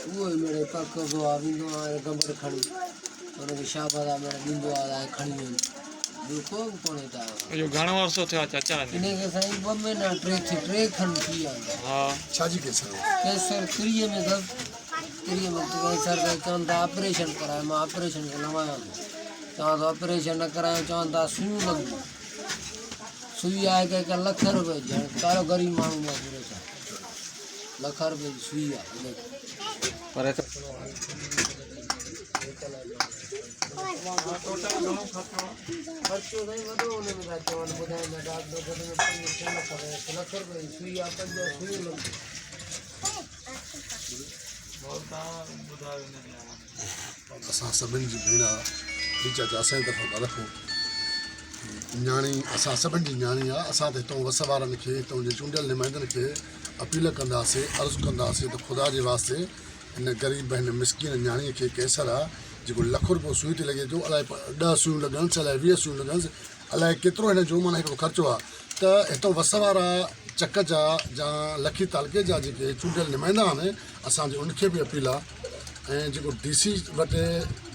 اهو ئي مڙئي پڪندو آ ويندو آ گنبڙ کڻي ان کي شاباس آ مڙئي ڏيندو آ ته کڻي وڃ ٻيو ڪو به ڪونهي ته آيو اهو گهڻو عرصو ٿيو آ چاچا ان کي سائين ٻه مهينا ٽي ٿي ٽي کن ٿي ويا آهن. ها ڇا جي ڪينسر هو؟ ڪينسر تريء ۾ اٿس تريء ۾ ڪينسر اٿس چون ٿا آپريشن ڪرايو مان آپريشن کي نه ويان ٿو چوان ٿو آپريشن نه ڪرايو چون ٿا سيون لڳنديون سوئي آهي هڪ هڪ لک روپئي جي هاڻي ڪهڙو غريب ماڻهو مان پورو ٿيان لک روپئي جي سوئي آهي ان کي. پر خرچو سائين وڏو ان ۾ ٿا چون ٻڌائين ٿا ڊاڪٽر گهٽ ۾ 5 6 لک رپيا لک روپئي جي سوئي آهي پنج سوئيون لڳنديون. اسان سڀن جي ڀيڻ آ ٻي چاچا اسان جي طرفان ٿا رکو نياڻي اسان سڀن جي نياڻي آ اسان ته هتون وس وارن کي هتون جي چونڊيل نمائندن کي اپيل ڪنداسي عرض ڪنداسي ته خدا جي واسطي هن غريب هن مسڪين نياڻي کي ڪينسر آ جيڪو لک روپيو سوئي تي لڳي ٿو الائي ڏهه سوئيون لڳنس الائي 20 سوئيون لڳنس الائي ڪيترو هن جو معنيٰ هڪڙو خرچو آ ته هتون وس وارا چڪ جا جا لکي تعلقي جا جيڪي چونڊيل نمائندا آهن اسان جي ان کي به اپيل آ ۽ جيڪو ڊي سي وٽ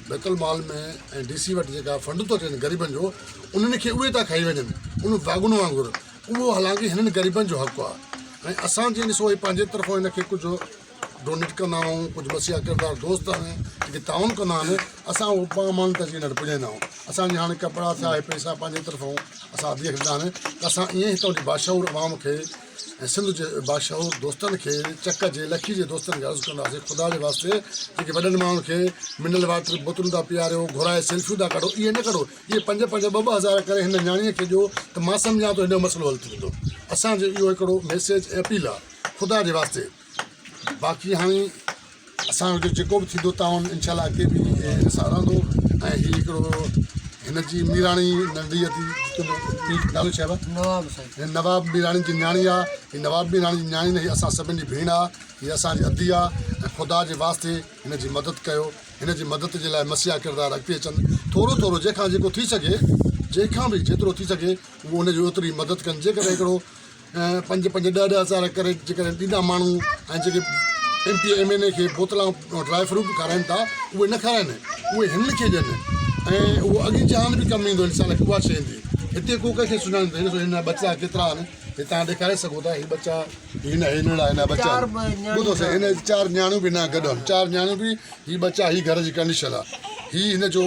بيت المال ۾ ۽ ڊي سي وٽ جيڪا فنڊ ٿو اچي غريبن جو انهن کي اهي ٿا کائي وڃن ان واڳن وانگر اهو حالانڪه هنن غريبن جو حق آ ۽ اسان جي ڏسو هي پنهنجي طرفون هن کي ڪجهه ڊونيٽ ڪندا آهيون ڪجهه مسيحا ڪردار دوست آهن جيڪي تعاون ڪندا آهن اسان اهو پاڻ ماڻهن تائين هن وٽ پڄائيندا آهيون اسان جي هاڻي ڪپڙا ٿيا هي پئسا پنهنجي طرفون اسان هديه ڏنا آهن ته اسان ائين هتان جي باشعور عوام کي ۽ سنڌ جي باشعور دوستن کي چڪ جي لکي جي دوستن کي عرض ڪنداسين خدا جي واسطي جيڪي وڏن ماڻهن کي منرل واٽر بوتلون ٿا پياريو گهرائي سيلفيون ٿا ڪڍو اهي نه ڪڍو اهي پنج پنج ٻه ٻه هزار ڪري هن نياڻيء کي ڏيو ته مان سمجهان ٿو هن جو مسئلو حل ٿي ويندو اسان جو اهو هڪڙو ميسيج ۽ اپيل آهي خدا جي واسطي باقي هاڻي اسان جو جيڪو به ٿيندو تعاون انشاء الله اڳتي به هن سان رهندو ۽ هي هڪڙو هن جي ميراڻي ننڍي ادي تنهنجو نالو ڇا آهي نواب سائين هن نواب ميراڻي جي نياڻي آ هي نواب ميراڻي جي نياڻي نه هي اسان سڀن جي ڀيڻ آ هي اسان جي ادي آ ۽ خدا جي واسطي هن جي مدد ڪيو هن جي مدد جي لاء مسيحا ڪردار اڳتي اچن ٿورو ٿورو جنهن کان جيڪو ٿي سگهي جنهن کان به جيترو ٿي سگهي اهو ان جي اوتري مدد ڪن جيڪڏهن هڪڙو پنج پنج ڏهه ڏهه هزار ڪري جيڪڏهن ڏيندا ماڻهو ۽ جيڪي M P M N A کي بوتلان ڊرائي فروٽ به کارائن ٿا اهي نه کارائن اهي هنن کي ڏين ۽ اهو اڳي جهان به ڪم ايندو انسان کي اها شيء ايندي هتي ڪو ڪنهن کي سڃاڻيندو هن هن ٻچا ڪيترا آهن هي تان ڏيکاري سگهو ٿا هي ٻچا هي نه هي نڙا هن ٻچا ٻڌو سائين هن چار نياڻيون به نه گڏ آهن چار نياڻيون به هي ٻچا هي گهر جي ڪنڊيشن آهي هي هن جو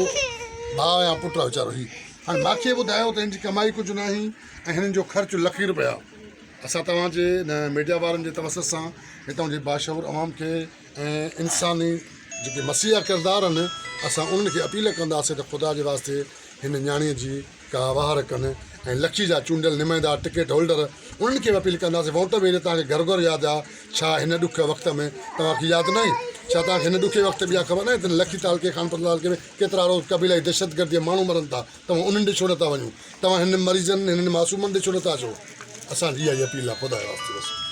ڀاء يا پٽ آهي ويچارو هي هاڻي ماکي ٻڌايو ته هن جي ڪمائي ڪجهه ناهي ۽ هنن جو خرچ لکين رپيا اسان توهان جي هن ميڊيا وارن جي توسط سان هتان جي باشعور عوام کي ۽ انساني جيڪي مسيحا ڪردار آهن اسان انهن کي اپيل ڪنداسين ته خدا جي واسطي هن نياڻي جي ڪا واهر ڪن ۽ لکي جا چونڊيل نمائندا ٽڪيٽ هولڊر انهن کي به اپيل ڪنداسين ووٽ ويلي توهان کي گهر گهر ياد آ ڇا هن ڏک وقت ۾ توهان کي ياد ناهي ڇا توهان کي هن ڏکي وقت ۾ اها خبر ناهي ته لکي تعلقي خانپور تعلقي ۾ ڪيترا روز قبيلائي دهشتگردي جا ماڻهو مرن ٿا توهان انهن ڏي ڇو نٿا وڃو؟ توهان هنن مريضن، هنن معصومن ڏي ڇو نٿا اچو؟ اسان جي اها ئي اپيل آهي خدا جي واسطي بس.